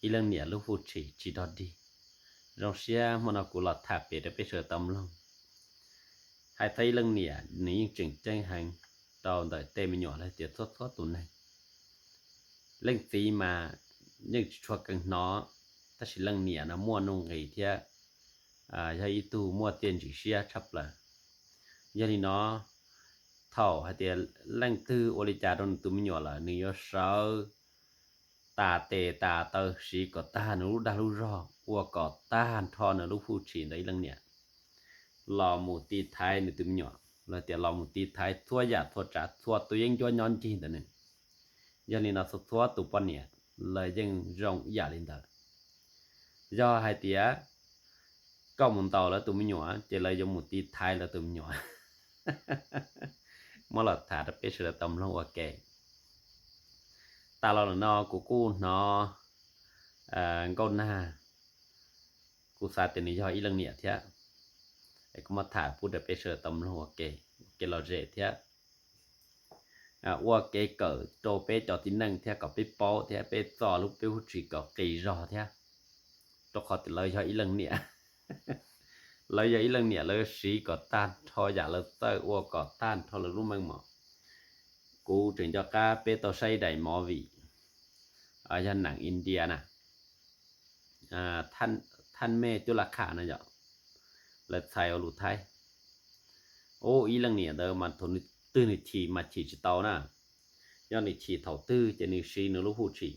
ib leej niam lub hwj chim tsis dog dig. Zoo siab hmo no kuv los tham pem rau peb sawv daws tau mloog. Hais txog ib leej niam nws yeej tseem ceeb heev rau ntawm tej me nyuam los tias txhua txhua tus neeg. Leej txiv mas yeej tsis tshua kheev hnov, tab sis leej niam no muaj nuj nqis thiab yog ib tug muaj txiaj ntsim siab tshaj plaws. Yog li no, thaum hais tias leej twg ua li cas rau nws tus me nyuam lawm nws yuav sawv tas tes tas taw siv kom tag nws lub dag lub zog, ua kom tag nrho nws lub hwj chim ntawm ib leej niam los mus tiv thaiv nws tus me nyuam, los tias los mus tiv thaiv txhua yam txhua tsav txhua tus yeeb ncuab nyob ncig ntawm nws. Yog li no txhua txhua tus poj niam lawv yeej zoo ib yam li ntawd. Yog hais tias koj mus ntaus lawv tus me nyuam ces lawv yuav mus tiv thaiv lawv tus me nyuam. Muab los tham rau peb sawv daws tau mloog ua ke. Tas los lawm no kuv kuj hnov Nkauj Nag, kuv xav tias nws yog ib leej niam thiab, es kuv muab tham pub rau peb sawv daws tau mloog ua ke, ua ke lom zem thiab. Ua kev kawm rau peb cov txiv neej thiab kom peb paub thiab peb txo lub peb hwj chim kom qis zog thiab, rau qhov tias lawv yog ib leej niam. Lawv yog ib leej niam lawv siv kom tag nrho yam lawv txawj ua kom tag nrho lawv lub meej mom. Kuv tseem nco qab peb tau saib ib daim movie, yog neeg India na, Thaj Mej Cuj Laj Qha no yom, lawv txhais ua lus Thaib. Ub, ib leej niam ntawd mas thaum twg nws chim mas chim tsis tau na. Yog nws chim thaum twg ces nws siv nws lub hwj chim.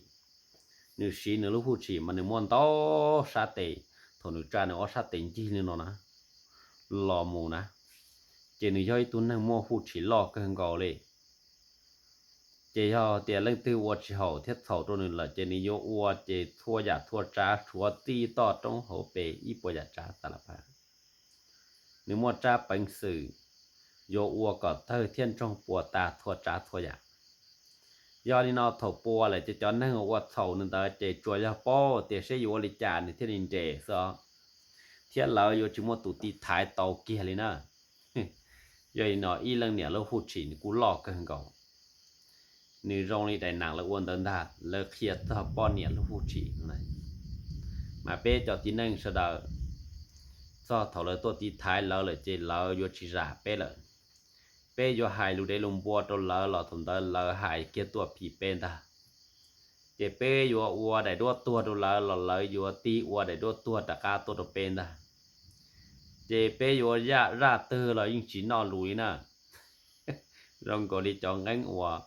Nws siv nws lub hwj chim mas nws muaj ntau sab tes, thaum nws tsa nws ob sab tes ncig li no na, los mus na, ces nws yog ib tug neeg muaj hwj chim loj kawg nkaus li. Ces yog tias leej twg ua tsis haum thiab txhaum rau nws lawm ces nws yuav ua ces txhua yam txhua tsav tshuav txij toj roob hauv pes ib puas yam tsav tas lawm pab. Nws muaj tsab peev xwm yuav ua kom tawg thiab ntsoog puas tas txhua tsav txhua yam. Yog li no thaum pua lawm ces cov neeg ua txhaum nws ntawd ces tsuas yog paub tias seb yuav ua li cas nws thiaj li nres xwb os, thiab lawv yuav tsis muaj tus tiv thaiv tau kiag li na. Yog li no ib leej niam lub hwj chim nws kuj loj kawg nkaus. Nws zoo li daim neeg lawv ua ntawd ntag, lawv qhia txog poj niam lub hwj chim. Mas peb cov txiv neej sawv daws, txog thaum lawv tuaj tiv thaiv lawv lawm ces lawv yuav tsis zam peb lawm. Peb yuav hais lus dev lus npua rau lawv los thaum ntawd lawv hais kiag tuaj phim peb ntag. Ces peb yuav ua daim duab tuag rau lawv los lawv yuav tig ua daim duab tuag rov qab tuaj rau peb ntag. Ces peb yuav zaj twg los yeej tsis noj lus li na. Zoo nkaus li cov nqeeb uas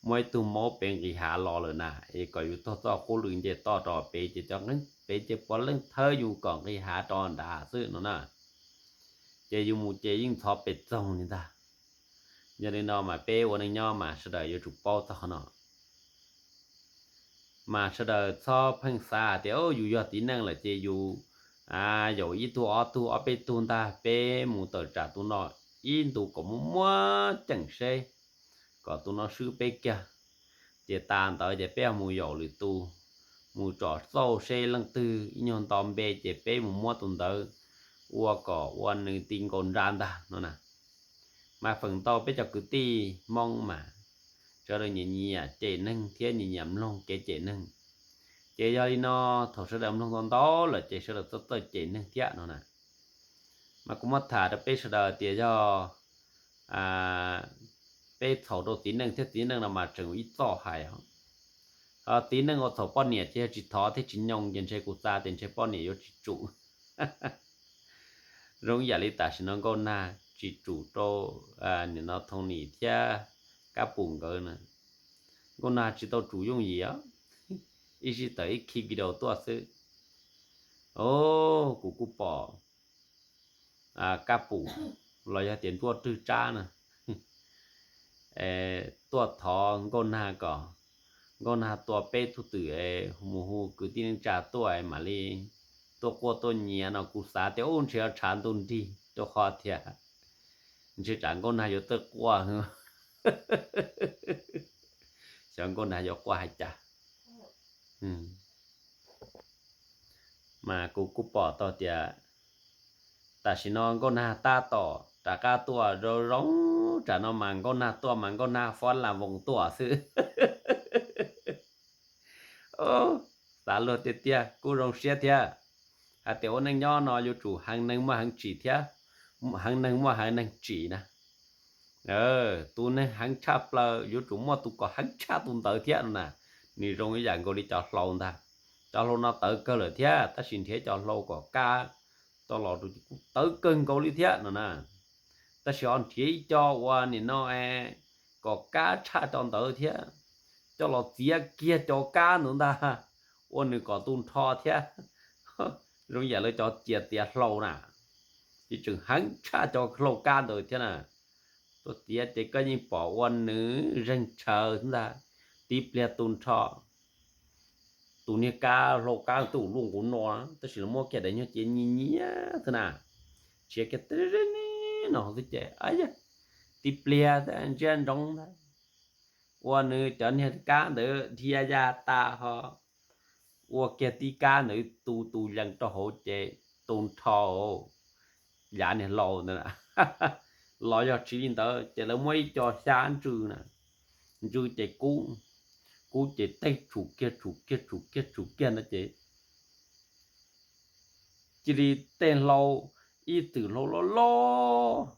muaj ib tug maub pem nqis hav los lawm na, es kom yus taug txoj qub lwm nce toj rau pem ces cov nqeeb pem ces puav leej thawb yus kom nqis hav rau nrad xwb no na. Ces yus mus ces yeej ntxhov pes txoog li ntag. Yog li no mas peb ua neej nyob mas sawv daws yuav tsum paub txog qhov no. Mas sawv daws txhob pheej xav tias yus yog txiv neej lawm ces yus yaum ib tug ob tug ob peb tug ntag, peb mus tawm tsam tus no ib ntus kom muaj muab ceem seb, kom tus no swb peb kiag. Ces tas ntawd ces peb mus yaum lwm tus, mus tsom xauj seb leej twg ib nyuag nto npe ces peb mus muab tus ntawd ua kom ua nws ti nkaus nra ntag no na. Mas feem ntau peb cov kwv tij Hmoob mas sawv daws nyiam nyiam cem neeg thiab nyiam nyiam mloog kev cem neeg. Ces yog li no, thaum sawv daws mloog tau ntau lawm ces sawv daws txawj txawj cem neeg thiab no na. Mas kuv muab tham rau peb sawv daws tias yog peb txhaum rau txiv neej thiab txiv neej no mas tseem ib txoj hais os. Txiv neej ua txhaum poj niam ces yog tsis thov thiab tsis nyoo ces ntshe kuv xav tias ntshe poj niam yuav tsis tsum. Zoo ib yam li tam sim no Nkauj Nag tsis tsum rau nim no Thoo Nim thiab Kab Pum nkawd na. Nkauj Nag tsis tau tsum yooj yim os, ib sij tawm ib khi video tuaj xwb. O, kuv kuj pom Kab Pum los yog tias Nruab Rwg Tsab na tuaj thov Nkauj Nag kom Nkauj Nag tua peb tug twm mus hu kwv tij neej tsa tuaj mam li tuaj quaj tuaj nyiav no. Kuv xav tias ub ntshe yuav tshav ntuj nrig rau qhov tias ntshe tsam Nkauj Nag yuav txawj quaj. Xyov Nkauj Nag yuav quaj hais cas. Mas kuv kuj pom tau tias tam sim no Nkauj Nag tab tom rov qab tuaj zoo zoo, tsam no mas Nkauj Nag tuaj mas Nkauj Nag fob las voos tuaj xwb. Tav luag tiag tiag kuj zoo siab thiab. Hais tias ua neej nyob no yuav tsum heev neeg muaj heev tsim thiab, heev neeg muaj heev neeg tsim na. Tus neeg heev tshaj plaws yuav tsum muaj tus kom heev tshaj tus ntawd thiab no na. Nws zoo ib yam nkaus li cov hlau ntag. Cov hlau no tawv kawg lawm thiab, tab sis nrhiav cov hlau kom kab tau los rau kuj tawv kawg nkaus li thiab no na. Tab sis ho nrhiav ib co uas nim no kom kab tshaj cov ntawd thiab, coj los txiav kiag cov kab ntawd ntag, ua nws kom tu nrho thiab. Zoo yam lawv cov cia tiav hlau na, ces tseem heev tshaj cov hlau kab ntawd thiab na. Tuaj txiav ces koj yeej pom ua nws zeeg tshaws ntag, tib pliag tu nrho. Tus niag kab hlau kab twb luaj nkaus no, tab sis los muab kiag daim nyuag cia nyias nyias xwb na, tshiav kiag tib zeeg no xwb ces, a, tib pliag ntsia ntsoov ntag, ua nws cov niag kab ntawd dhia ya tas ho ua kiag tib kab ntawd tu tus yees rau hauv ces tu nrho yav niag hlau ntawd. Los yog tsis li ntawd ces lawv muab ib co xyab ntsws na, ntsws ces kub, kub ces tej tshum kiag tshum kiag tshum kiag tshum kiag no ces cia li tej hlau ib txwm hlau loj loj,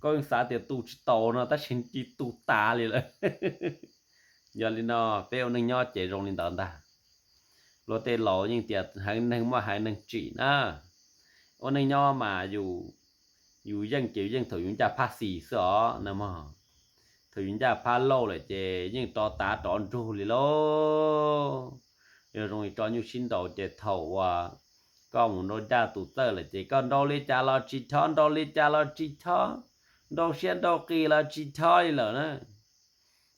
koj yeej xav tias tu tsis tau no tab sis cia li tu tas li lawm. Yog li no, peb ua neej nyob ces zoo li ntawd ntag. Luag tej laus yeej tias heev neeg muaj heev neeg tsim na. Ua neej nyob mas yus yeej ces yeej thaum yus ncaj phab xis xwb os na mog. Thaum yus ncaj phab lauj lawm ces yeej rov tav rov ntsug li lauj. Yog zoo li tso nyuj sib nraus ces thaum uas koj mus nrau ncaj tus txawj lawm ces koj nrau li cas los tsis chob, nrau li cas los tsis chob, nrau siab nrau qis los tsis chob li lawm na.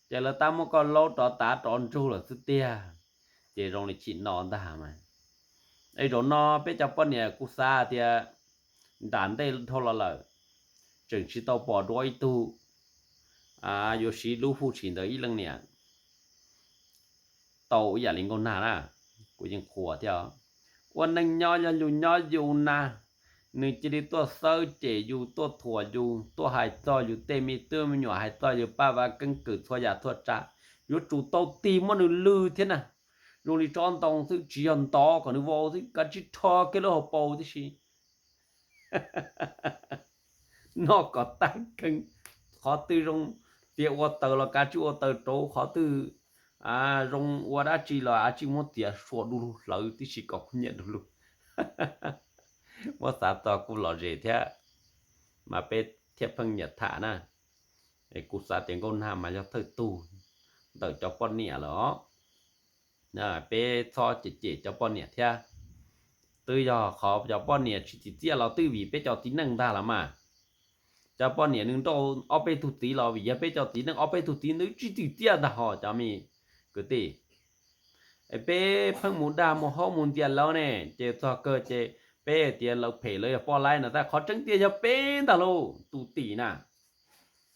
Ces lawv tab muab koj laub rov tav rov ntsug lawm xwb tiag. Ces zoo li chim no ntag mas. Es zaum no peb cov poj niam kuv xav tias nram ntej dhau los lawm, tseem tsis tau pom dua ib tug yuav siv lub hwj chim ntawd ib leej niam tau ib yam li Nkauj Nag na. Kuv yeej qhuas thiab. Ua neej nyob yog yus nyob yus na, nws cia li tuaj xawb cem yus, tuaj thuam yus, tuaj hais txog yus tej me tub me nyuam, hais txog yus paj vab keeb kwm txhua yam txhua tsav, yuav tsum tau tig muab nws lwg thiab na. Zoo li tsob ntoo xwb, tsis yog ntov kom nws vau xwb, kav tsij rho kiag lub hauv paus tib si. Noj kom tag kheej, qhov twg zoo tias ua taws los kav tsij ua taws rauv, qhov twg zoo ua dab tsi los kav tsij muab txiav sua du lug hlawv tib si kom kub nyiam du lug. Muab xav txog kuj lom zem thiab, mas peb thiaj pheej nyiam tham na. Es kuv xav tias Nkauj Nag mas yog thawj tug ntawm cov poj niam lawm os. Peb txhob cem cem cov poj niam thiab. Twb yog qhov cov poj niam tsis tsim txiaj los twb vim peb cov txiv neej ntag los mas. Cov poj niam nws nrauj ob peb tug txiv los vim yog peb cov txiv neej ob peb tug txiv nws tsis tsim txiaj ntag hos cov me kwv tij. Es peb pheej mus dag mus haub mus ntxias lawv ne, ces txog kawg ces peb hais tias lawv phem lawv yog poj laib no, tab qhov tseeb tiag yog peb ntag lauj tus tim na.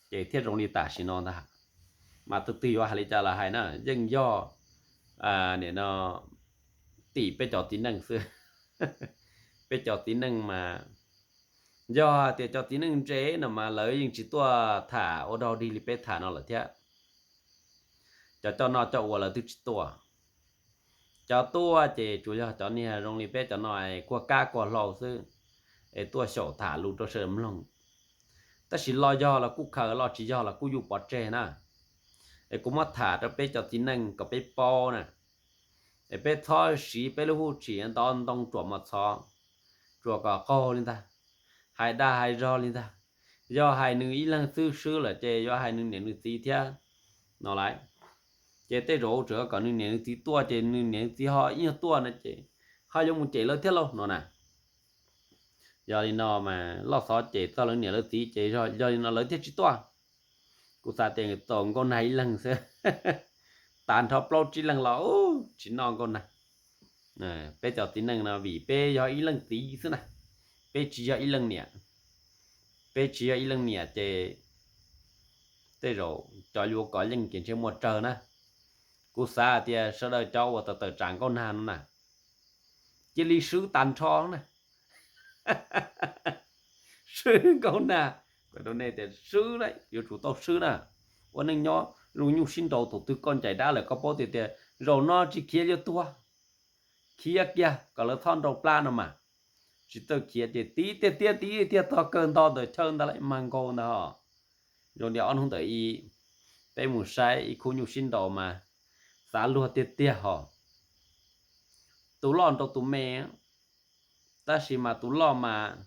Ces thiaj zoo li tam sim no ntag. Mas tus twg yuav hais li cas los hais na, yeej yog nim no tim peb cov txiv neej xwb. Peb cov txiv neej mas yog hais tias cov txiv neej ntse no mas lawv yeej tsis tuaj tham ua dog dig li peb tham no lawm thiab. Cov coj noj coj ua lawv twb tsis tuaj. Cov tuaj ces tsuas yog cov niag zoo li peb cov no es kuag kab kuag hlau xwb, es tuaj xyaum tham lus rau sawv daws mloog. Tab sis lo yog los kuj khaws, lo tsis yog los kuj yuj pov tseg na. Es kuv muab tham rau peb cov txiv neej kom peb paub na. Es peb txhob siv peb lub hwj chim ntov ntoo tsuam mos txhov, tsuam kom qaug li ntag, hais dag hais zog li ntag. Yog hais nws ib leeg xwb swb lawm ces yuav hais nws niam nws txiv thiab no lauj. Ces tej zaum tseem kom nws niam nws txiv tuaj ces nws niam nws txiv ho ib nyuag tuaj no ces ho yuav mus cem lawv thiab lauj no na. Yog li no mas loj xov cem txog lawv niam lawv txiv ces yog li no lawv thiaj tsis tuaj. Kuv xav tias txaus Nkauj Nag ib leeg xwb, tas nrho plaub tsib leeg los tsis noj Nkauj Nag. Peb cov txiv neej no vim peb yog ib leej txiv xwb na, peb tsis yog ib leej niam. Peb tsis yog ib leej niam ces tej zaum cov yuav kov yeej ces ntshe muaj tsawg na. Kuv xav tias sawv daws cov uas tawm tawm tsam Nkauj Nag no na, cia li swb tas nrho na. Swb Nkauj Nag, kuv hais rau nej tias swb na, yuav tsum tau swb na. Ua neej nyob zoo nyuj sib nraus, thaum twg koj ncaim dab lawm koj paub tias tias zaum no tsis khiav yuav tuag. khiav kiag kom lawv txhob nrau plab no mas. Tsis txawj khiav ces tiv tiag tiag, tiv tiag txog kawg ntho ntawm chaw ntag lauj, mag nkaus ntag os. Zoo li ob hnub ntawm i peb mus saib ib khub nyuj sib nraus mas xav luag tiag tiag hos. Tus loj nrau tus me, tab sis mas tus loj mas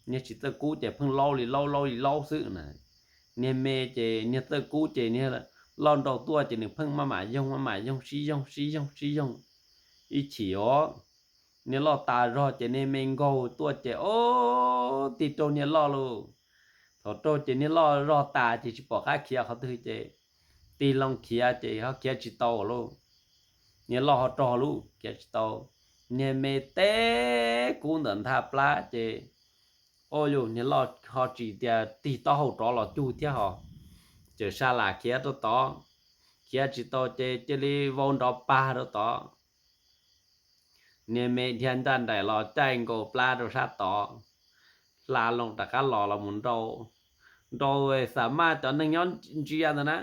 niag tsis txawj kub ces pheej laub li laub laub li laub xwb na. Niag me ces niag txawj kub ces niag loj nrau tuaj ces nws pheej maj mam yoog maj mam yoog sib yoog sib yoog sib yoog. Ib chim os, niag loj tas zog ces niag me nkaug tuaj ces ob tig raug niag loj lauj. Thaum raug ces niag loj zog tas ces tsis pom qab khiav qhov twg ces tig loo khiav ces ho khiav tsis tau lauj. Niag loj ho raug lauj, khiav tsis tau. Niag me teb kub ntawm ntha plab ces, o yus niag loj ho tsis tias tig taub hau rov los cug thiab hos, txawm sa lam khiav rau tod, khiav tsis tau ces cia li vau nrov pag rau tod. Niag me dhia ncaj nraim los caij nkaus plab rau sab tod, hla loo rov qab los los mus nrau, nrau xam maj cov neeg nyob ntsia ntawd na.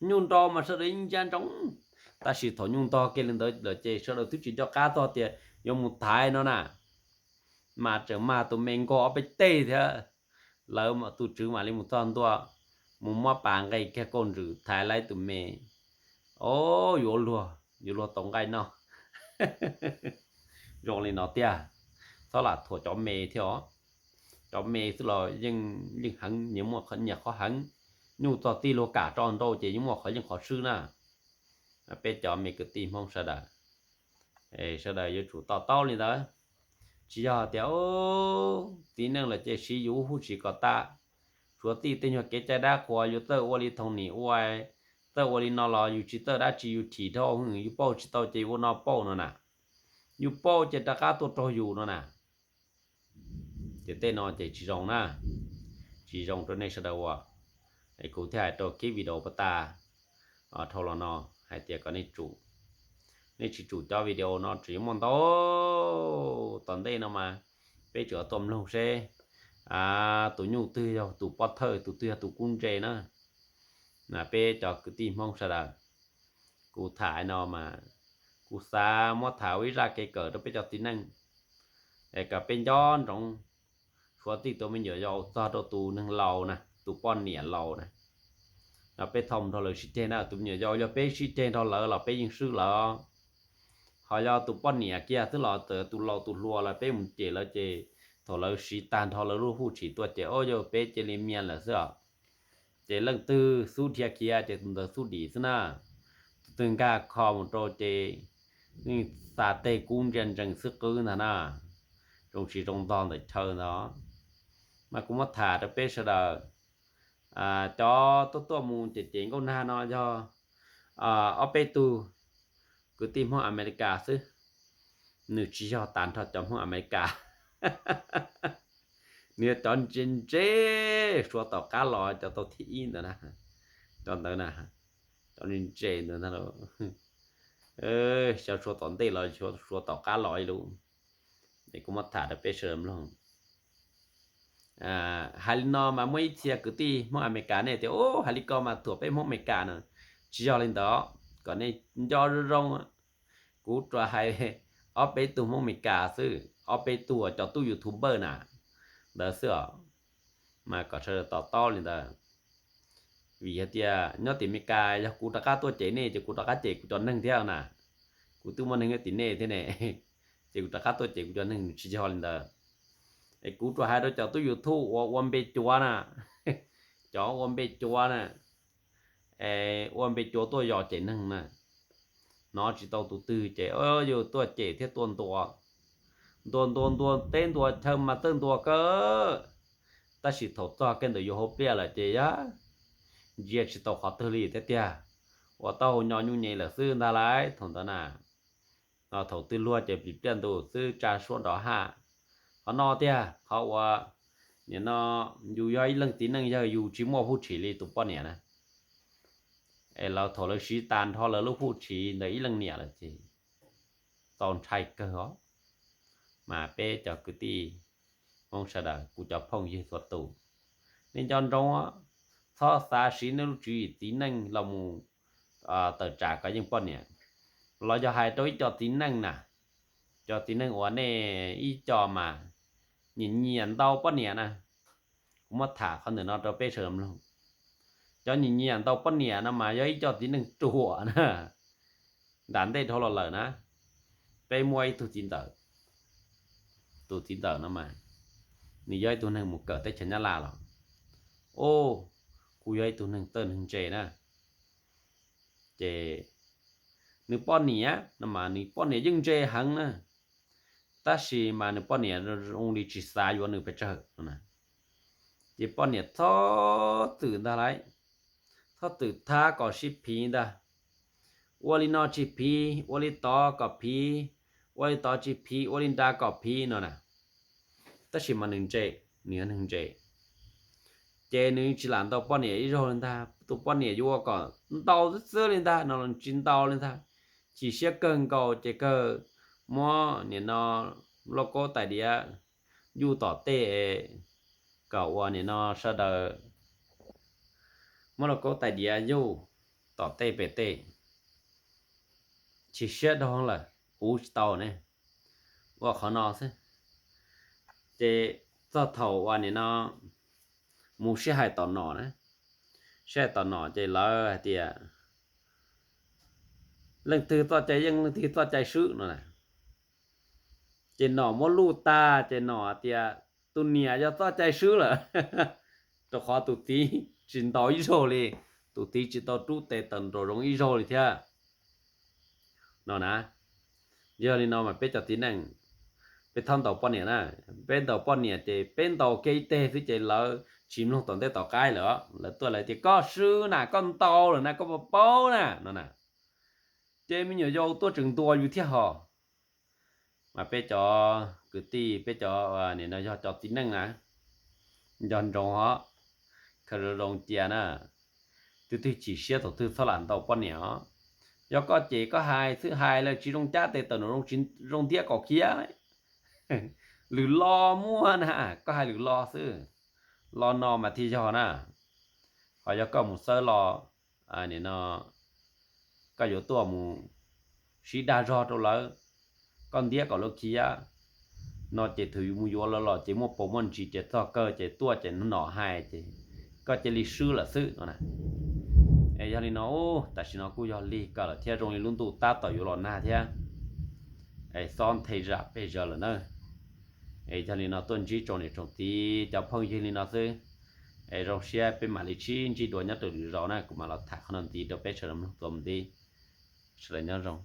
Nyuj nrau mas sawv daws ntsia ntsoov, tab sis thaum nyuj ntog kiag li ntawd lawm ces sawv daws twb tsis nco qab txog tias yuav mus thaiv no na. Mas tseem mag tus me nkaug ob peb teg thiab. Lawv tus tswv mam li mus txog ntua, mus muab pas nqes kiag kauj ntsws thaiv laib tus me. O, yuav luag, yuav luag tau nqaij noj. Zoo li no tiag, txhob lam thuam cov me thiab os. Cov me xwb los yeej heev, nyias muaj nyias qhov heev. Nyuj txog tij luag kam tso nrau ces yeej muaj qhov yeej qhov swb na. Peb cov me kwv tij Hmoob sawv daws, sawv daws yuav tsum to taub li ntawd. Tsis yog tias txiv neej lawm ces siv yus huv tsis kom tag, tshuav txij tej nyuag kev cai dab qhuas yus txawj ua li Thoob Nim ua, txawj ua li no los yus tsis txawj dab tsi, yus chim dhau, yus pauj tsis tau ces ua no pauj no na, yus pauj ces rov qab tuaj raug yus no na. Ces tej no ces tsis zoo na, tsis zoo rau nej sawv daws ua. Es kuv thiaj hais rau kiv video pas tas dhau los no hais tias kom nej tsum, nej tsis tsum cov video no tseem yuav muaj ntau. Tom ntej no mas peb tseem tuaj mloog seb tus nyuj twg yog tus pov thawj, tus twg yog tus kub ntse na. Peb cov kwv tij Hmoob sawv daws, kuv tham no mas kuv xav muab tham ua ib zaj kev kawm rau peb cov txiv neej, es kom peb nco ntsoov, tshuav txij tus me nyuam yaus txog rau tus neeg laus na, tus poj niam laus na. Peb thov mus nrog lawv sib ceg na, tus me nyuam yaus yog peb sib ceg nrog lawv los peb yeej swb lawm. Ho yog tus poj niam kiag xwb los txawm tus laus tus hluas los peb mus cem lawv ces thaum lawv siv tag nrho lawv lub hwj chim tuaj ces o yog peb cia li mias lawm xwb os. Ces leej twg xub dhia khiav ces tus ntawd xub dim xwb na. Tus twg nkag kho mus rau ces yeej xa teg kub ntsia ntsees xwb qwb ntag na. Zoo tsis zoo ntog ntawm chaw ntag. Mas kuv muab tham rau peb sawv daws, cov tuaj tuaj mus cem cem Nkauj Nag no yog ob peb tug kwv tij Hmoob Amelikas xwb. Nws tsis yog tas nrho cov Hmoob Amelikas. Nws yog cov ntse ntse, Suav tom qab los cov tau thib ib ntawd na, cov ntawd na, cov ntse ntse ntawd na, xyov Suav tom ntej los Suav tom qab los ib lub. Es kuv muab tham rau peb sawv daws mloog. Hais li no mas muaj ib txhia kwv tij Hmoob Amelikas nej tias, u, hais li ko mas thuam peb Hmoob Amelikas no. Tsis yog li ntawd, kom nej nco zoo zoo. Kuv tsuas hais ob peb tug Hmoob Amelikas xwb, ob peb tug cov tub YouTuber na, ntawd xwb os. Mas kom sawv daws to taub li ntawd. Vim hais tias nyob tim Amelikas yog kuv rov qab tuaj cem nej ces kuv rov qab cem kuv cov neeg thiab na. Kuv twb muaj neeg nyob tim nej thiab ne, ces kuv rov qab tuaj cem kuv cov neeg, nws tsis yog li ntawd. Es kuv tsuas hais rau cov tub YouTube uas ua npe cuav na, cov ua npe cuav na, es ua npe cuav tuaj yos cem neeg na. Hnov tsis tau tus twg ces yus tuaj cem thiab tuaj ntuas, ntuas ntuas ntuas teb ntuas chaw mas txawj ntuas kawg. Tab sis thaum txog kiag ntawm yus hauv pliaj lawm ces yog ntsia tsis tau qhov twg li thiab tiag, ua taub hau nyo nyuj nyem lawm xwb ntag lauj thaum ntawd na. Thaum twg luag ces plis pliaj ntus xwb tsa suab nrov haj. Qhov no tiag, qhov uas nim no yus yog ib leeg txiv neej yawg yus tsis muaj hwj chim li tus poj niam na, es lawv thaum lawv siv tas nrho lawv lub hwj chim ntawm ib leej niam lawm ces txaus ntshai kawg os. Mas peb cov kwv tij Hmoob sawv daws, kuv cov phooj ywg txhua tus, nej nco ntsoov, txhob xav siv nej lub tswv yim txiv neej los mus tawm tsam kov yeej poj niam, los yog hais rau ib co txiv neej na, Cov txiv neej uas nej ib co mas nyiam nyiam ntau poj niam na, kuv muab tham qhov ntawm no rau peb sawv daws mloog. Cov nyiam nyiam ntau poj niam no mas yog ib co txiv neej ruam na. Nram ntej dhau los lawm na, peb muaj ib tug txiv ntawm, tus txiv ntawm no mas nws yog ib tug neeg mus kawm teb chaws Nyab Laj los, o, kuj yog ib tug neeg txawj neeg ntse na. Ces nws poj niam no mas nws poj niam yeej ntse heev na, tab sis mas nws poj niam zoo li tsis xav yuav nws pes tsawg no. Ces poj niam txhob txwm ntag lauj, txhob txwm thab kom sib phiv ntag. Ua li no tsis phiv, ua li tod kom phiv, ua li tod tsis phiv, ua li nrad kom phiv no na. Tab sis mas nws ntse, nws yog neeg ntse, ces nws tsis lam ntau poj niam ib zaug li ntag. Tus poj niam yuav ua kom ntau xwb xwb li ntag no los tsis ntau li ntag. Chim siab kawg nkaus ces kawg muab nim no lauj kaub tais diav yuj tom tej, kom ua nim no sawv daws muab lauj kaub tais diav yuj tom tej pem tej. Chim siab dhau lawm, uv tsis tau ne, ua qhov no xwb. Ces txog thaum uas nim no mus sib hais tom nom na, sib hais tom nom ces lawv hais tias leej twg txoj cai yeej leej twg txoj cai swb no na. Ces nom muab luj tag ces nom hais tias tus niam yog txoj cai swb lawm, rau qhov tus txiv tsis ntau ib zaug li, tus txiv tsis tau rub tes tawm nraum zoov ib zaug li thiab no na. Yog li no mas peb cov txiv neej, peb txhob ntaus poj niam na. Peb ntaus poj niam ces peb ntaus kiag ib teg xwb ces lawv tsis mloog tom ntej tom qab lawm, lawv tuaj lawv tias koj swb na, koj ntaus lawm na, koj puas paub na no na. Ces me nyuam yaus tuaj tseem ntuas yus thiab hos. Mas peb cov kwv tij, peb cov nim no yog cov txiv neej na, nco ntsoov hos, khaws zoo zoo cia na. Tus twg chim siab thaum twg txhob lam ntaus poj niam os. Yog koj ces koj hais xwb, hais lawm tsis zoo cab tes tawm nraum zoov, tsis zoo ntiab kom khiav. Lwm lo muaj na, koj hais lwm lo xwb, lo no mas thiaj yog na. Ho yog koj mus xawb los, nim no koj yuav tuaj mus sib dag zog rau lawv, koj ntiab kom lawv khiav no ces thaum yus mus yuav lawv los ces muaj paus muaj ntsis ces txog kawg ces tuaj ces nom hais ces koj cia li swb lawm xwb no na. Es yog li no, tam sim no kuj yog lig kawg lawm thiab, zoo li lub ntuj tab tom yuav los nag thiab, es xob nthe zam pes zaws lawm na. Es yog li no tuaj ntsib tsoom niam tsoom txiv cov phooj ywg li no xwb, es zoo siab peb mam li sib ntsib dua nyob rau lwm zaus na, kuv mam los tham qhov no ntxiv rau peb sawv daws mloog txuas mus ntxiv. Sawv daws nyob zoo.